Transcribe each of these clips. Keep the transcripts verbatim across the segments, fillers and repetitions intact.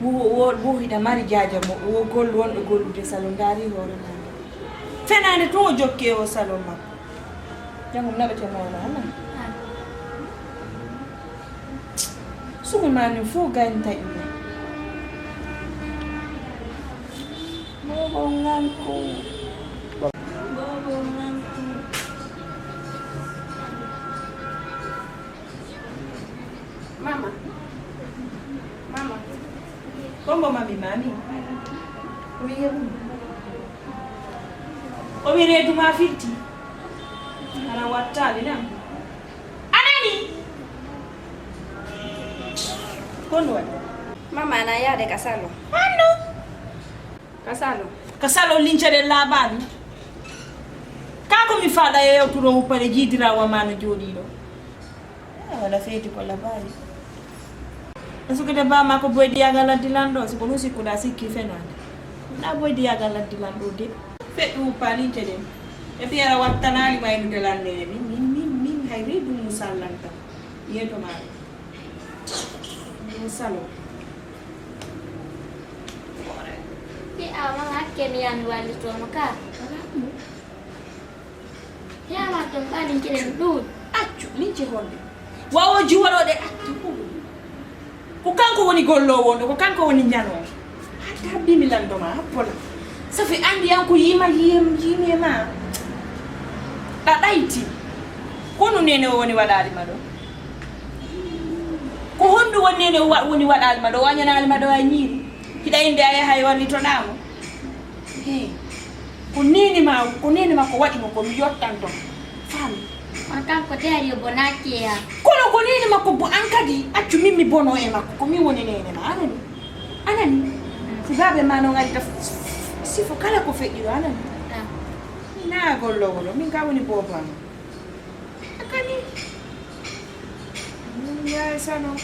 Wo, wo, wo hiɗa mari jaaja mo, wo gol wonɗo gollude salon, ndaari hoore ma. Fenaande to o jokke o salon makko. Janngo mi naɓete mo wala, ala. Sugu ma ni fof gaynta ina. Bobo nganko. Bobo nganko. Mama. Mama. Kombo mami mami. Ko mi yeɓu. Ko mi reedu ma filti. Ana wattaali nam. Anani. Kono waɗi. Mama ana yaade ka salo. Anno. Ka salo. Ka salo lince ɗe laaɓaani. Kaa ko mi faaɗa e yewturo wuppere jiidirawa ma no jooɗii ɗo. Ah, wala feeti ko labaali. Est-ce que debba ma ko boydiyagal addi lan ɗo? Si ko ɗum sikkuɗa sikki fenaande. Na boydiyagal addi lan ɗo de. Feƴƴu wuppa lince ɗen. E piyara wattanaali maynude lannere. Min, min, min, min, hay reedu musallanta. Yeeto maare. Ɗum salo. Ke a mama hakke mi yami wallitono ka. He a watton ɓa lince ɗen ɗuuɗi. Accu, lince honde? Wawo juwaloɗe accu. Ko kanko woni golloowo on ɗo, ko kanko woni ñanoowo. Hatta bimi lanndo ma, happola. Safi anndi an ko yima yiyam yimi e ma. Ɗa ɗayti. Kono nene o woni waɗaali ma ɗo. Ko honɗum woni nene o wa-, woni waɗaali ma ɗo, o añanaali ma ɗo a ñiiri. Hiɗa inde a yaha e wallitoɗaa mo. He. Ko nene ma, ko nene ma ko waɗi mo ko mi yottanto. Faami. Kono kanko de ari o bonaaki e an. Kono ko nene makko bo an kadi, accu min mi bono e makko, ko min woni nene ma, anani? Anani? Fugaaɓe ma noon ari ka f-, sifo kala ko feƴƴiro, anani? Ah. Naa golloowo ɗo, min ka woni boobo am. Akani? Min yaay sano.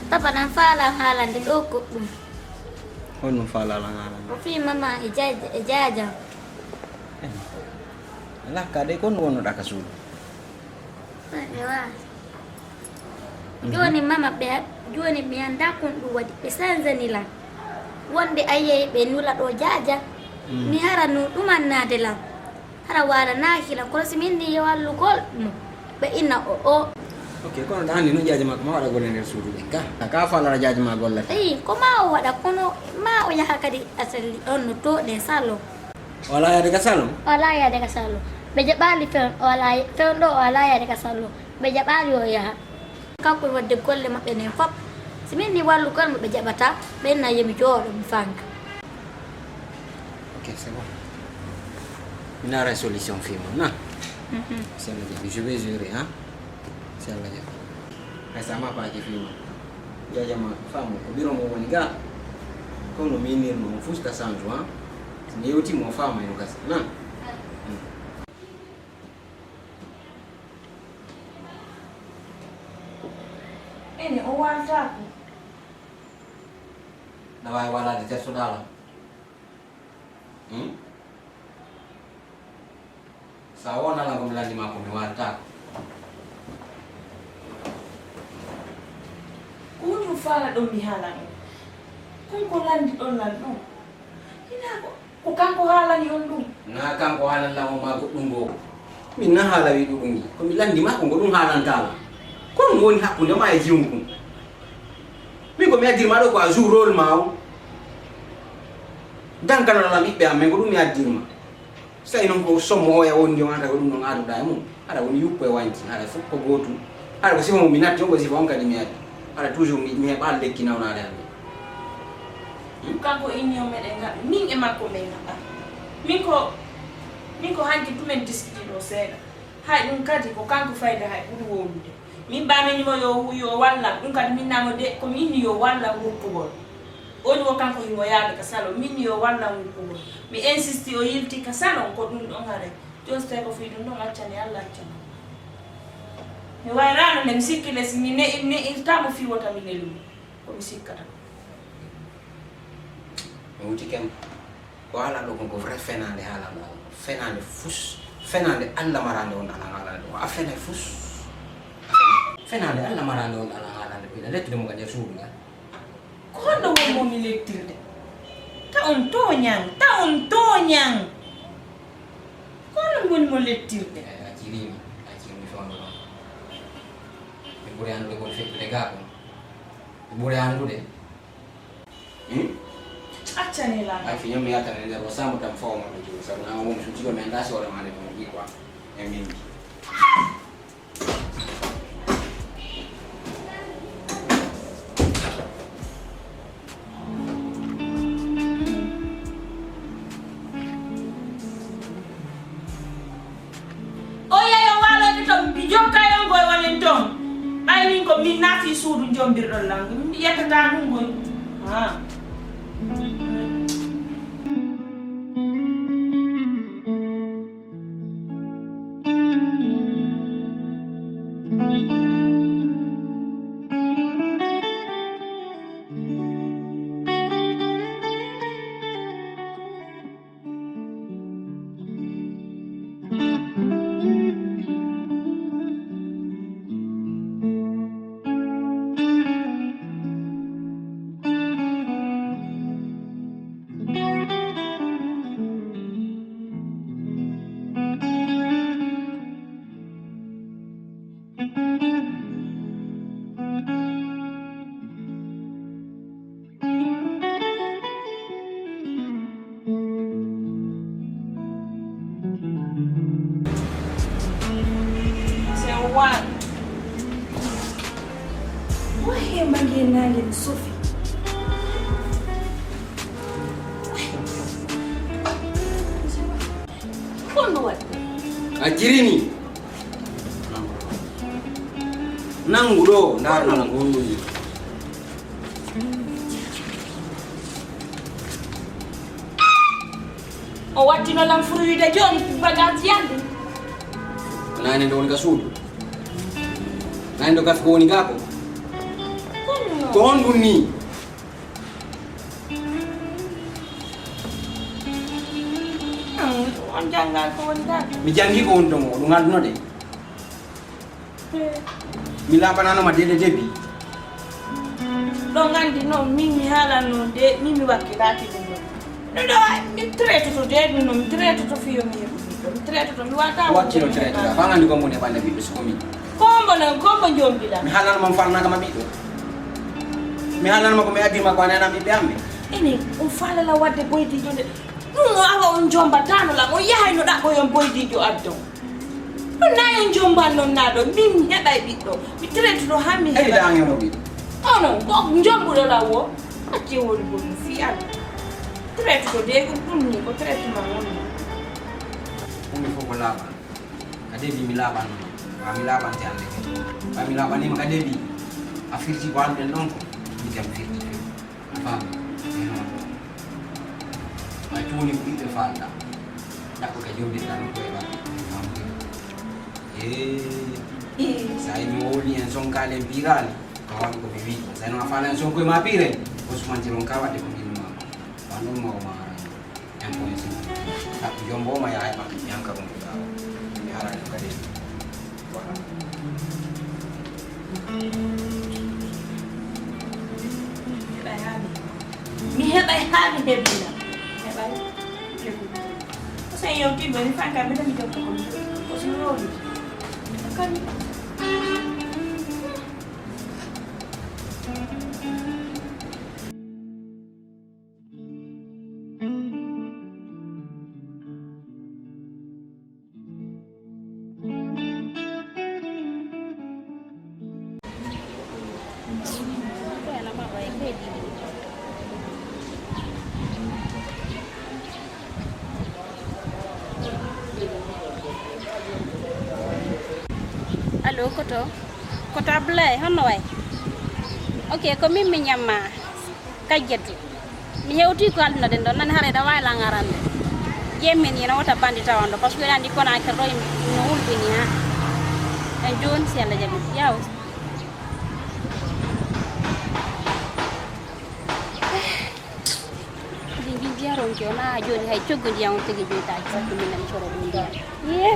Papa nan faalaa haalande ɗo goɗɗum. Honɗum faalaa lan haalande? O fii mama e jaaja, e jaaja. Eh, alaa ka de, kon wonnoɗaa ka suudu? Ewa. Mhm. Jooni mama ɓe, jooni mi anndaa kon ɗum waɗi. Ɓe sanzani lan. Wonde a yehi ɓe nula ɗo jaaja. Mi hara no ɗumannaade lan. Hara waalanaaki lan, kono si min ni yo wallugol mo, ɓe inna o o. Ok, kono ɗa anndi noon jaaji makko ma waɗa golle nder suudu ɗen ka. Ka faalata jaaji ma gollata. Eyi, ko ma o waɗa, kono ma o yaha kadi asali on no to ɗen salon. O alaa yaade ka salon? O alaa yaade ka salon. Ɓe jaɓaali fewn, o alaa fewn ɗo, o alaa yaade ka salon. Ɓe jaɓaali o yaha. Kanko e waɗde golle maɓɓe nen fof. Si min ni wallugol mo ɓe jaɓata, ɓe inna yo mi jooɗo, mi fanga. Ok, c'est bon. Mi naara solution fii mon, na? Mhm. Si Allah jaɓi, je vais gérer, hein? Si Allah jaɓi. Hay sa ma paaki fii mon. Jaaji ma faamu ko biro mo woni ga. Kono miinirno mo fusta change, hein? Si mi yewti mo faama yo gasa, na? Mm. Ene o waaltaako. Na waawi waalaade tertoɗaa lan. Hmm? So a wonaa lan ko mi lanndi maa ko mi waaltaako. Ko honɗum faalaɗon mi haalan on? Kon ko lanndiɗon lan ɗum? Hinaa ko Ko kanko haalani on ɗum? Na kanko haalani lan on maa goɗɗum goo. Min na haala wi ɗuɗum gi. Ko mi lanndi maa ko ngo ɗum haalanta lan. Ko ɗum woni hakkunde maa e jiwun kun. Min ko mi addir maa ɗo ko a joue rôle maa on. Dankanano lan ɓiɓɓe am men ko ɗum mi addir maa. So tawi noon ko sommo oya wondi on, hara ko ɗum ɗon aadoɗaa e mum, hara woni yuppo e wañci, hara fof ko gootum, hara ko sifa mo mi natti on, ko sifa on kadi mi addi, hara toujours mi, mi heɓaali lekki nawnaade hannde. Hmm? Kanko inni on meɗen ngaɗa, min e makko men ngaɗa. Min ko, min ko hanki tumen diskiti ɗo seeɗa. Hay ɗum kadi ko kanko fayda hay ɓuri wowlude. Min ba min mo yo, yo wallam, ɗum kadi min namo de, ko min inni yo wallam wukkugol. Woni wo kanko himo yaade ka salo, min yo wallam wukkugol. Mi insisti o yilti ka salo, ko ɗum ɗon hare. Joste ko fii ɗum ɗon accani Allah accani. Mi wayrano nde mi sikki le si mi ne, ne irtamo fii wota mi nelu. Ko mi sikkata. Mi wuti kem. Ko haala ɗo kon ko vrai fenaande haala ɗo. Fenaande fus. Fenaande Allah maraande on ala haala ɗo. A fene fus. Fenaande Allah maraande on ala haala ɗo. Ina lettude mo ka nder suudu ngal. Ko honno woni mo mi lettirde? Ta on tooñan, ta on tooñan. Ko honno woni mo lettirde? Eh, a cirimi, a cirimi fewndo ɗon. Mi ɓuri anndude kon fettude gaa kon. Mi ɓuri anndude. Hmm? Accani lan. Ay, fi ñoom yaakaar ne nder o saamu tam fawma ɗo jiwo, sabu na mo mi suti ko mi annda si wala ma ne mo ji quoi. E min. O yeeyo waaloyde toon, mi jokka e on koye wonen toon. Ɓay min ko min naati suudu jombirɗon lan, mi yettataa ɗum koy. Ah. C'est one. Wahe mbangi naange no sofi. Kono waɗi. A jirini. Nangu ɗo, ndaar nana ko honɗum ni. O wattino lan furwide jooni bagage yande. Nane ndo woni ka suudu. Nane ndo kafi ko woni gaa ko. Ko honɗum ni? Hmm, on janngaali ko woni gaa ko. Mi janngi ko woni ɗon o, ɗum haalduno de. Mi laaɓanaano ma dede debi. Ɗon anndi noon, min mi haalanno de, min mi wakkilaaki ɗum ɗon. Ɗo mi traitoto de ɗum no mi traitoto fiyo mi heɓu ɓiɗɗo mi traitoto mi wata wattino traitoɗa fa gandi ko mone ɓande ɓiɗɗo siko min kombo non kombo jombiɗa mi haalnanoma mi falnakama ɓiɗɗo mi haalnanoma ko mi addima ko ananam ɓiɓɓe amɓe ini on falala wadde boydijo nde ɗum o awa on jombatano lan on yahay no ɗaɓɓoyon boydijo addon ɗum nayon jomban non naɗo min mi heɓay ɓiɗɗo mi traitoto han mi heɓa eɗiɗa angemo ɓiɗɗo onon ko jombuɗo lan wo Acce woni boni fii Alla. Traite ko de ko ɗum ni ko traitement woni. Ɗum fof ko laaɓal. Ka debi mi laaɓanno ma. Wa mi laaɓante hannde kadi. Wa mi laaɓanima ka debi. A firti ko anɗen ɗon ko. Min kam firti few. A faami? Ɓe noon ɗo. Wa cuuni ko ɓiɓɓe faalɗa. Ɗaɓɓo ka jomdirɗa no koye ɓaɗa. Faamde. Ee. Sa yi mi wowli en sonkaali en piiraali. Kawan ko mi wi. Sa no afana son ko ma pire. Ko sumanti ron kawa de ko min ma. Wan ɗum ma o ma ara. En ko en sin. Jombo ma ya ba yan ka bon da. Mi ara ni kade. Wala. Mi heɓay haa mi hebbina. Heɓay. Ko sen yewti ɓe mi fanka mbiɗa mi jokka ko ko si loolu. Kadi. Allo, koto? Koto Ablaye, honno wayi? Ok, ko min mi ñamma. Kajjatu. Mi hewti ko haldunoɗen ɗon, nani haray ɗa waawi lan arande. Jemmin ina wota bandi tawando, parce que andi kona kerɗo no hulɓini ha. En joni si Allah jaɓi. Yaw. Ɗi ngi jiyaron ke ona joni hay coggo ndiyan on tigi joytaji sakko min nani coro ɗum ndiyan. Ye.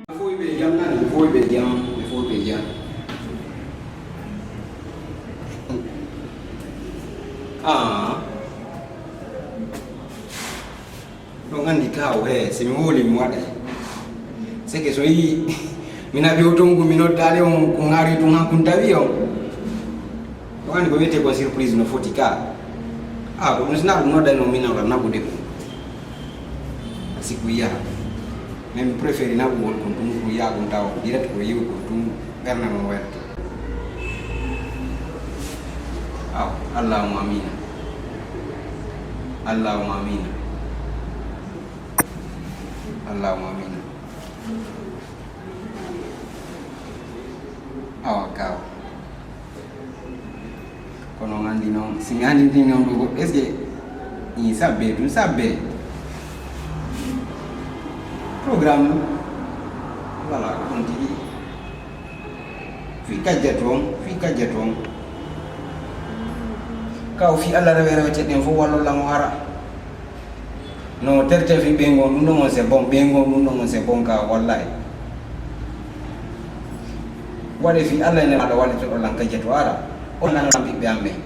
Ɓe fowi ɓe jam nani, ɓe fowi ɓe jam, ɓe fowi ɓe jam. Ah. Ɗon anndi kaaw, he, si mi wowli mi waɗay. Seke so yii, mi naɓi oto ngu, mi noddaali on, ko ŋaari tun han kun tawi on. Ɗon anndi ko wiyetee kon surprise no foti ka. Ah, ko ɗum si na ɗum noddayno min wala naɓude ɗum. Siku yaha. Mais mi préféri naɓugol kon tun ko yaha ɗum tawa ko direct ko yiwu kon tun ɓernde mon welto. Aw, allahumma amina. Allahumma amina. Allahumma amina. Awa kaw. Kono on anndi noon, si mi anndinii noon ɗo goɗɗo, est-ce que ii sabbe ɗum sabbe? Programme, voilà, ko ɗum tigi. Fii kajja toon, fii kajja toon. Kaw fii Alla rewe rewe ceɗɗen fof wallo lamo hara. No terte fii ɓeyngon ɗum ɗon on c'est bon, ɓeyngon ɗum ɗon on c'est bon ka wallahi. Waɗe fii Alla ene aɗa wallitoɗo lan kajja to ara. On nan lan ɓiɓɓe am ɓen.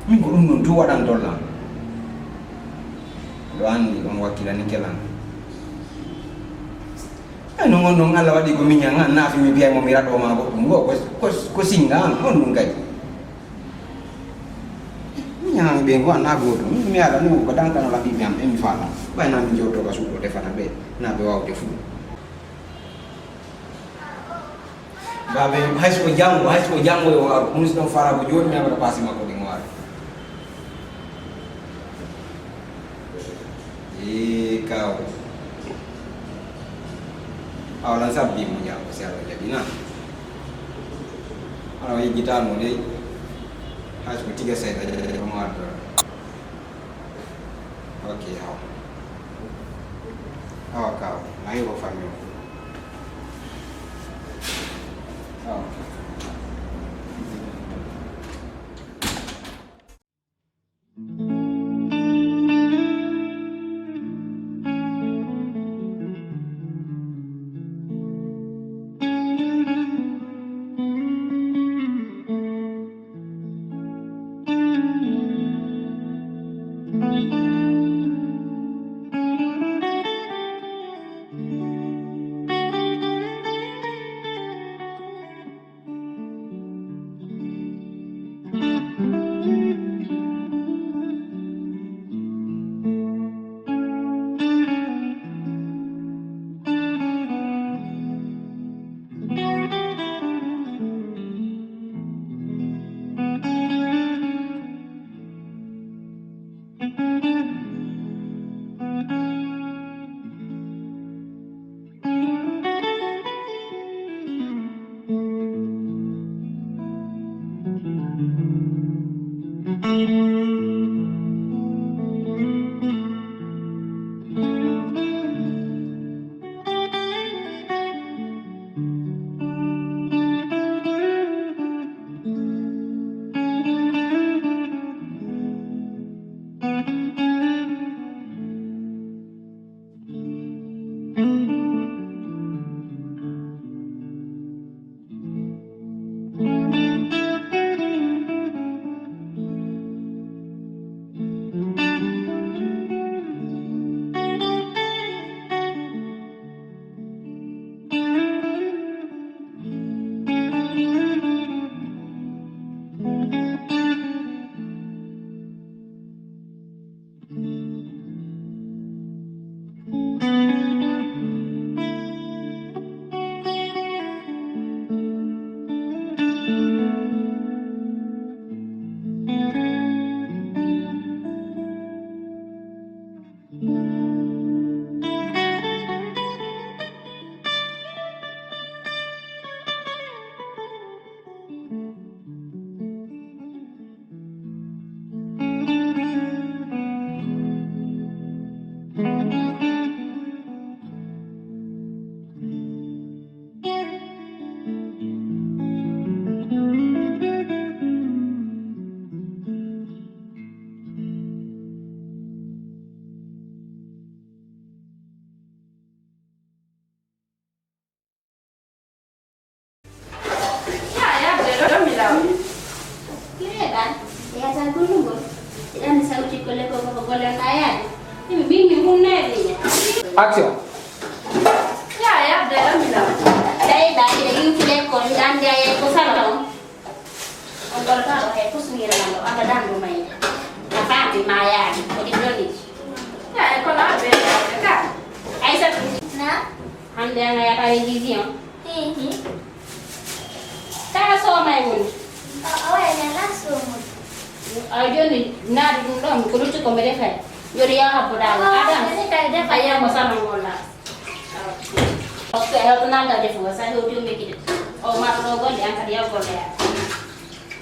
Min ko ɗum ɗon du waɗantol lan. Ɗo anndi on wakkilani kelan. Ay non on non Alla waɗi ko miñan an naafi mi biyay mo mi raɗo ma goɗɗum ngo ko ko ko singa an on ɗum kadi. Mi Ɓe ngo annaa gooto. Min mi ara ni ko dankano la ɓiɓɓe am ɓe mi faala. Ɓay na mi jooto ka suuɗo defata ɓe. Na ɓe wawde fuu. Babe, hay so ko janngo, hay so ko janngo yo waro. Ɗum si ɗon fara ko jooni mi haɓata paasi makko ɗi ngwaari. Ee, kaw. Awa lan sabbi mo janngo si Allah jaɓi na. Awa yejjital mo dey. Hay so ko tiga seeɗa ko mo addora. Ok, awa. Awa kaw, nayi o famille o. Awa. Yaa, yaa, ɓe ɗo mi law. Kireɗa, yata gulugol. Iɗan mi sauti ko lekko ko golle na yaade. Ɗum mbi mi hunnaade. Action. Yaa, yaa, ɓe ɗo mi law. Dai da ɓe yuti lekko, mi andi aye ko salon. On ɗo taɗo hay kusngira nan ɗo, anda dan ɗum may. A faami ma yaade, ko ɗi ɗon iji. Yaa, e ko na ɓe ka. Aysatu. Na? Hande an a yaha révision. Hihi. Kala soomay woni. A, a waɗa nana soomay. A jooni naadu ɗum ɗon, ko lutti ko mi defay. Jooni yaha habbo daal. Oh, Adam. Ni kay defa. A yaha mo sama ngolla. Parce que hewto nanga defo, sa hewti o mekki de. O ma ɗo golle, an kadi yaw golle ya.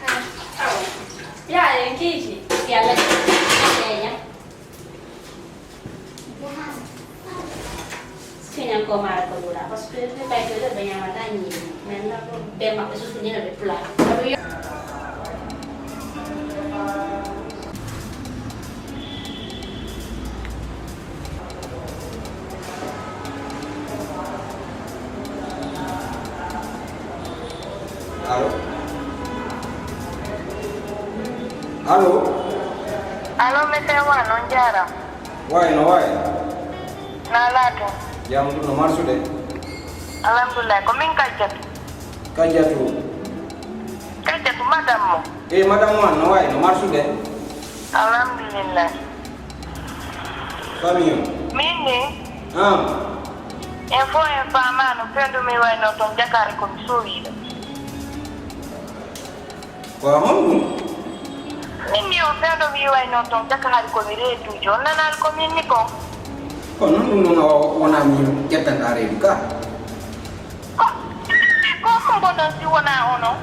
Ah. Awa. Ya, en kiiti. Si Allah jaɓi. Siñan ko maara ko ɗuuɗa, parce que ɓe kay ko ɓe ñaamata ñiiri, mais na ko ɓe maɓɓe susu ñina ɓe pula. Allo? Allo? Allo, monsieur Wan, on jaaraama. Waay no waay? Na laato? Jam ɗum no marsude? Alhamdulillah, ko min Kajjatu. Kajjatu? Kajjatu, madame mo. Eh, madame Wan, no waay no marsude? Alhamdulillah. Famille. Min ni, Ah. en fof en faamaano, pendo mi wayno toon jakaare ko mi sowiiɗo. Ko a honɗum? Min ni on pendo mi wayno toon jakaare ko mi reeduujo. On nanaali ko min ni kon? Ko noon ɗum noon a wona mi ƴettanɗa reedu ka. Ko ko ko mbonon si wonaa onon?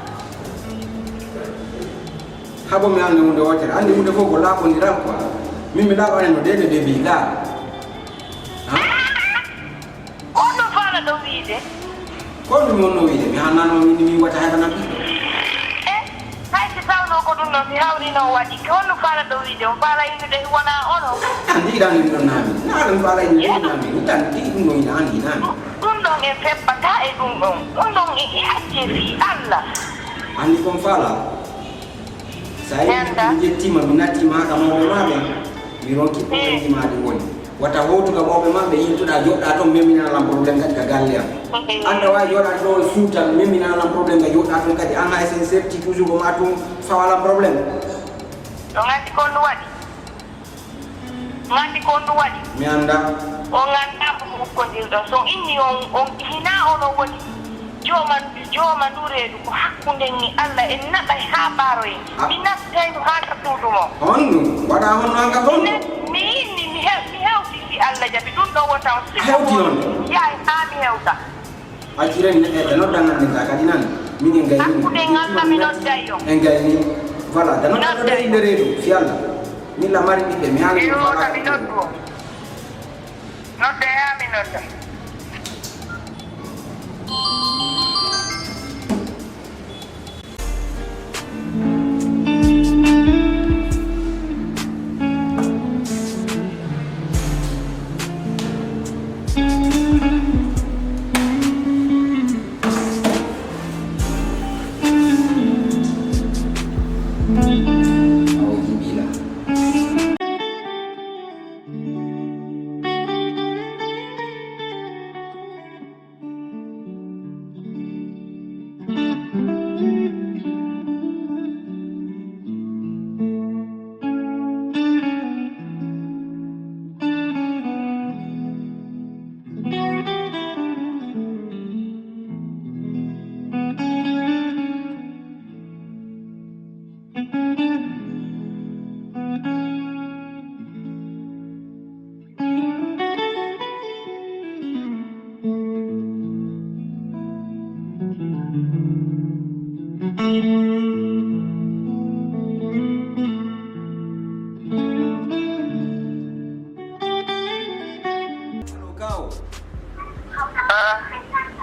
Habo mi annde hunde wootere. Annde hunde fof ko laaɓondiral quoi. Min mi laaɓani no dede debi la. On no faala ɗo wiide? Ko ɗum wonno wiide mi hannano min mi wata heɓanam ɓiɓɓe. E hay si tawno ko ɗum ɗon si hawrino waɗi, ko honno faala ɗo wiide? On faala innude wonaa onon? An yiɗani mi ɗon naami. Na ɗum faala innude naami. Ɗum tan ɗi ɗum ɗon ina an inaami. Ɗum ɗon en feppataa e ɗum ɗon. Ɗum ɗon e acce fii Alla. Anndi kon faala. So a Ñanda. Mi ƴettiima mi nattiima haa ka mawɓe maa ɓen, mi ronki ko ɓe njimaali woni wata hootu ka mawɓe maa ɓe yintuɗaa joɗɗaa toon memminana lan problème kadi ka galle am. Annda waawi joɗaade ɗo e fuuta memminana lan problème ka joɗɗaa toon kadi an hay sen sefti toujours ko maa tun fawa lan problème. On anndi ko on ɗum waɗi? On anndi ko on ɗum waɗi? Mi annda. On anndaa ko mo ukkondirɗon. So inni on, on hinaa onon woni jooma, jooma ndu reedu ko hakkunde ni Alla en naɓay haa ɓaaroyen. Mi nattayno haa ka suudu mon. Honɗum waɗa honno an ka honɗo? Mi inni mi hew- mi hewti si Alla jaɓi ɗum ɗo wota on A hewti noon? Yaay haa mi hewta. Accirani neɗɗo e noddan anndirta kadi nan min en gayni. Hakkunde en Alla mi nodday on. En gayni. Voilà da noddan nodda inde reedu si Alla. Min la mari ɓiɓɓe mi haali Yo tawi noddu on. Nodde yaa mi nodda.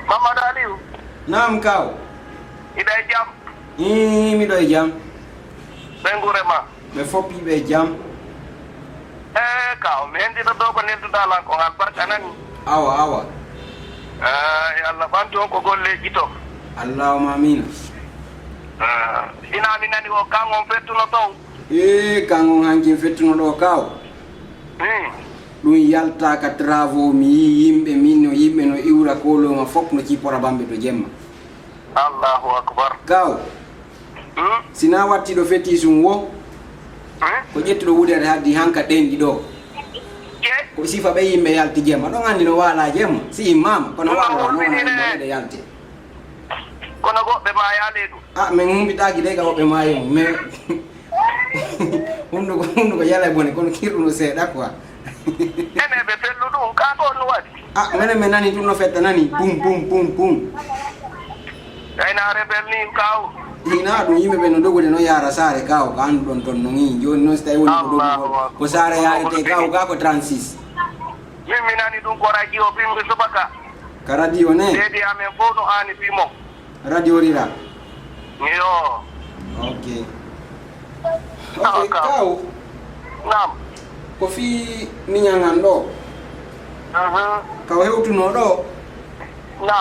Mamadou Aliou. Naam kaw. Iɗa e jam? Ii miɗo e jam. Ɓe ngure ma. Ɓe fof piiɓe e jam. E kaw mi hendino ɗo ko nelduɗa lan kon albarka nani. Awa awa. E Allah ɓantu on ko golleji to. Allahuma amina. Ina mi nani o kan on fettuno toon. E kan on hankin fettuno ɗo kaw. Hmm. Ɗum yalta ka travaux mi yi yimɓe min no yimɓe no iwra koloma fof no cippora bamɓe to jemma. Allahu akbar. Kaw. Hmm? Sina wattiɗo fetisum wo. Hmm? Ko ƴettuɗo wudere haddi hanka ɗenɗi ɗo. Ke? Ko sifa ɓe yimɓe yalti jemma ɗon anndi no waala jemma si immama kono Ɗum waala ɗum noɗe ɗum yalti. Kono goɓɓe ma yaale ɗum. A min humpitaaki de ka woɓɓe maayi mum mais hunduko hunduko yala bone kono kirɗuno seeɗa quoi. Ene ɓe fellu ɗum ka ko no waɗi. A menen mi nani tun no fetta nani pum pum pum pum. Ayna rebel ni kaw. Hina ɗum yimɓe ɓe no dogude no yaara saare kaw ko annduɗon ton no ngi joni noon so tawi woni ko dogu ko saare yaarete kaw ka ko trente-six. Min mi nani ɗum ko radio bimɓe subaka. Ka radio ne Deedi amen fof no aani bimo. Radio rira. Yo. Ok. Ok kaw. Nam. Ko fii miñal ngal ɗo. Kaw hewtuno ɗo.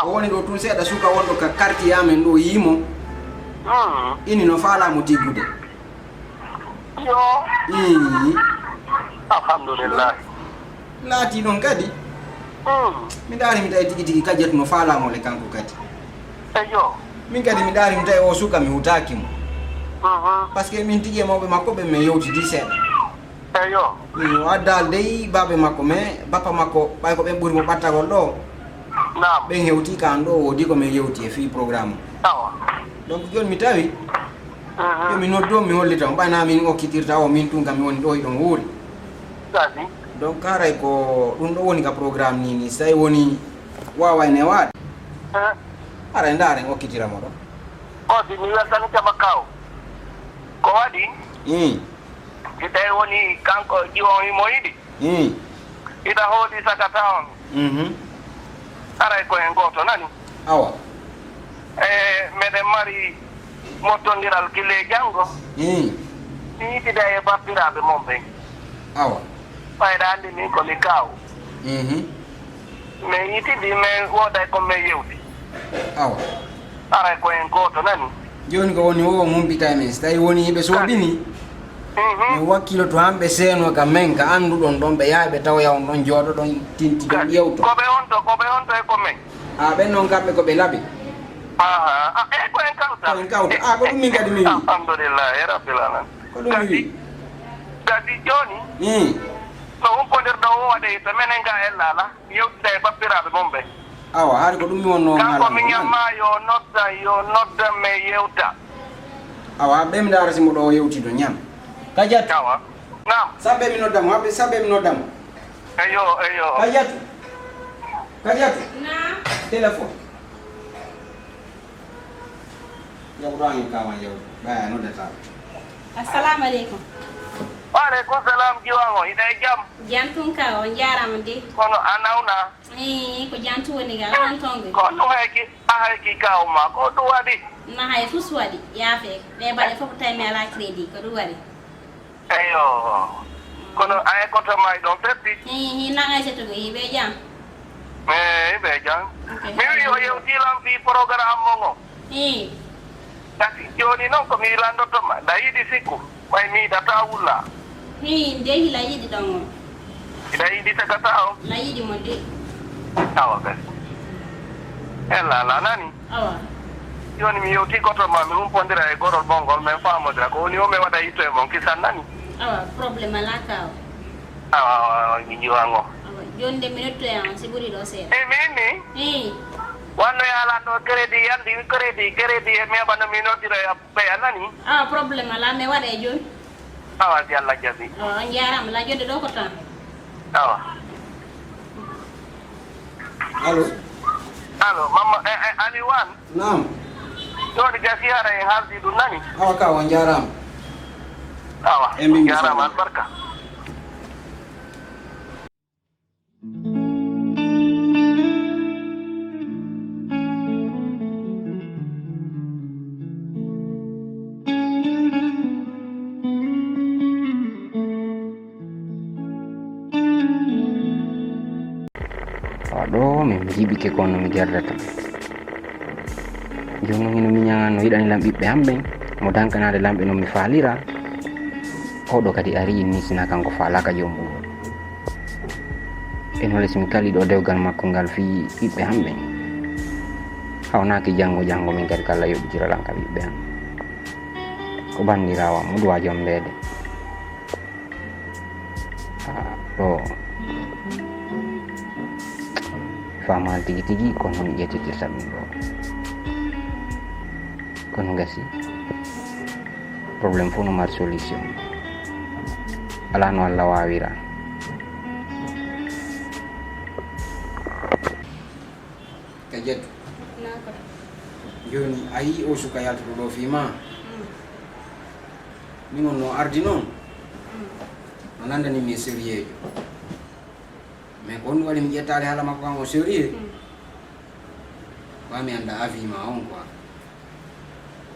O woni ɗo tun seeɗa suka wonɗo ka quartier amen ɗo yiimo. Ini no faalamo tiggude. Yo. Ii. Alhamdulillah. Laati ɗon kadi. Mi ndaari mi tawi tigi tigi kajjat no faalamo le kanko kadi. Eyo. Min kadi mi ndaari mi tawi o suka mi hutaaki mo. Parce que min tigi e mawɓe makko ɓe min yewtidi seeɗa. Eyo. Min o addaali dey baabe makko, mais bappa makko, ɓay ko ɓen ɓuri mo ɓattagol ɗo. Naam. Ɓen hewti ka an ɗo, woodi ko min yewti e fii programme o. Awa. Donc, jooni mi tawi, Mhm. yo mi noddu on, mi hollita on. Ɓay na min okkitirta o, min tun kam mi woni ɗo, hiɗon wuuri. Sadi. Donc, haray ko ɗum ɗo woni ka programme ni, ni, so tawi woni waaway ne waade. Eh. Haray ndaaren okkitira mo ɗo. Ko si mi weltani kama kaw. Ko waɗi? Ii. Si tawi woni kanko ƴiwon himo yiɗi. Ii. Ina hooli sagata on. Mhm. Haray ko en gooto nani. Awa. E, meɗen mari mottondiral gila e janngo. Ii. Mi yiɗida e bappiraaɓe mon ɓen. Awa. Ɓayɗa anndi min ko mi kaaw. Mhm. Min yitidi, min wooday ko min yewti. Awa. Haray ko en gooto nani. Jooni ko woni o humpita e men. Si tawi woni ɓe soobini, Mhm. mi wakkiloto han ɓe seeno ka men, ka annduɗon ɗon, ɓe yaha ɓe tawoya on ɗon, jooɗoɗon, tintiɗon, yewto. Ko ɓe on to, ko ɓe on to e ko men. A, ɓen non kamɓe ko ɓe laɓi. Aha, a, e ko en kawta. Ko en kawta. A, ko ɗum min kadi min wi. Alhamdulillahi rabbil alamin. Ko ɗum min wi. Gasi, gasi jooni. Hmm. No humpondirɗo o waɗe to menen ga en laala. Yewtida e bappiraaɓe mon ɓe. Awa, hari ko ɗum mi wonno. Kanko mi ñamma yo nodda, yo nodda mi yewta. Awa, ɓe mi ndaara si mo ɗo yewtido ñam. Kajatu. Awa. Naam. Sabbe mi nodda mo, habbe sabbe mi nodda mo. Eyo, eyo. Kajatu. Kajatu. Naam. Téléphone. Yaw ɗo an kawan yaw. Baya no data. Assalamu alaikum. Wa alaikum salam, jiwango. Ida e jam. Jam tun ka, on jarama de. Kono a nawna. Eh, ko jam tun woni ga, on tongo. Ko ɗum hayki, a hayki kaw ma, ko ɗum waɗi? Na hay fus waɗi, yaafe. Ɓe baɗe fof tawi mi ala crédit, ko ɗum waɗi. Eyo. Kono ay koto may ɗon feppi. Hi, hi, nanga seto go, hi, ɓe jam. Eh, ɓe jam. Ok. Mi wi o yewti lan fi programme mo ngo. Hi. Kasi jooni noon ko mi lanndotto ma, nda yiɗi sikku, way mi yiɗata wulla. Hi, nde hila yiɗi ɗon o. Hiɗa yiɗi tagata o? La yiɗi mo de. Awa kay. Ella la nani? Awa. Jooni mi yewti goto ma, mi humpondira e gorol ɓongol, min faamodira. Ko woni o mi waɗa yitto e mon kisan nani? Awa, problème ala ka o. Awa, awa, awa, mi jiwa ngo. Awa, jooni de mi nottoya on, si ɓuri ɗo seeɗa. E min ni? Hi. Wanno yalan ɗo crédit, yandi crédit, crédit e mi heɓa no mi noddira e Ɓe a nani? Awa, problème ala, mi waɗa e jooni. Awa, si Allah jaɓi. Awa, on jaaraama, la jonde ɗo ko tan. Awa. Allo? Allo, Mamma, eh, eh, Ali Wan? Naam. Jooni gasi hara en haaldi ɗum nani? Awa ka, on jaaraama. Awa, en mbin on jaaraama, bisimilla. Albarka. Awa ɗo min mi jiɓike ko no mi gerdata. Jooni noon hino miñaŋan no yiɗani lan ɓiɓɓe am ɓen, mo dankanaade lan ɓe no mi faalira. Oɗo kadi ari inni sina kanko faalaaka joom wuro. E noon le si mi kali ɗo dewgal makko ngal fii ɓiɓɓe am ɓen. Hawnaaki janngo janngo min kadi kala yoɓitira lan ka ɓiɓɓe am. Ko banndiraawo am, mo duwaa jom mbeede. Ah, ɗo. Faamaali tigi tigi ko noon ƴettitirta ɗum ɗo. Kono gasi. Problème fof no mari solution. Alaa no Allah waawira. Ka jeddo. Naam ko. Jooni a yii o suka yaltuɗo ɗo fii ma? Mm. Min on no ardi noon. Mm. No nandani mi sérieux. Mais ko honɗum waɗi mi ƴettaali haala makko kan o sérieux? Mm. Ko mi annda avis ma on quoi.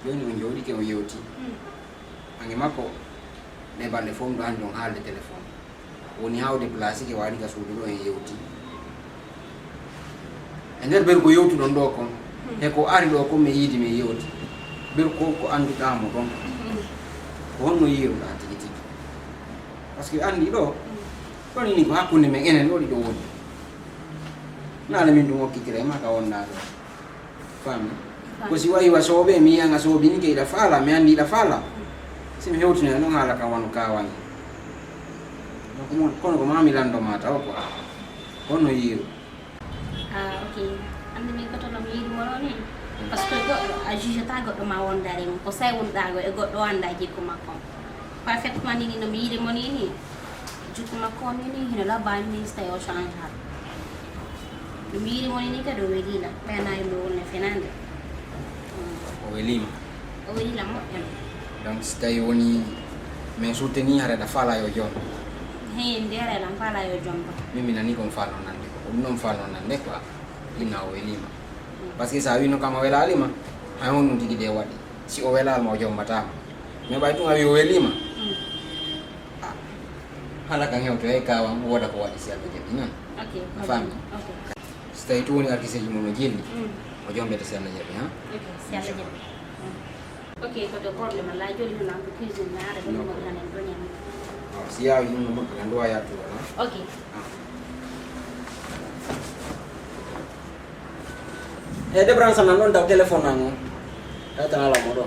Jooni on jooɗike on yewti. Mm. An e makko, ɗe balɗe fof miɗo anndi on haalde téléphone. Woni haa o déplacé ke waɗi ka suudu ɗo en yewti. E nder ɓeru ko yewtuɗon ɗo kon, mm, he ko ari ɗo kon mi yiidi min yewti. Ɓeru ko, ko annduɗaa mo ɗon. Mm. Ko honno yiiruɗaa tigi tigi? Parce que anndi ɗo, mm, ɗon ni ko hakkunde men enen ɗo ɗiɗo woni. Naane min ɗum okkitira e ma ka wonɗaa ɗo. Faami? Faami. Ko si wayi wa sooɓe, mi yiyan a soobinike, iɗa faala, mi anndi iɗa faala. Si mi hewtinoya noon haala kan wano ka wani. Donc, mon, kono ko mami lando mata o quoi. Kono yiru. Ah, ok. Andi min ko to no mi yiɗi mo ɗo ni. Parce que goɗɗo a jugeta goɗɗo ma wondare mo ko sai wonɗago e goɗɗo anda jikku makko. Parfaitement ni no mi yiɗi mo ni ni. Jikku makko ni ni hino labba ni so tawi o change ha. No mi yiɗi mo ni ni kadi o welila ɓayna e mo wonne fenande. O welima. O welila moƴƴam. Donc si tawi woni min soutenir hara da fala yo jom. He ndere lan fala yo jom ba. Min mi nani kon fano nande ko ɗum noon fano nande quoi. Inna o welima. Parce que sa wino kam o welalima. Hay honɗum tigi de waɗi. Si o welama o jombatama. Mais ɓay tun a wi o welima. Hala kan hewto e kawan woda ko waɗi si Allah jaɓi noon. Ok. A fammi. Ok. Si tawi tun woni artisteji mum no jilli. O jombete si Allah jaɓi ha. Ok. Si Allah jaɓi. Ok, ko to problème la joni non ko cuisine na ara ɗum mo hanen ɗo ñam. Si yawi ɗum no moƴƴi kan ɗo a yattu wala. Ok. E debran sama noon daw téléphone an o. Tawi tan ala mo ɗo.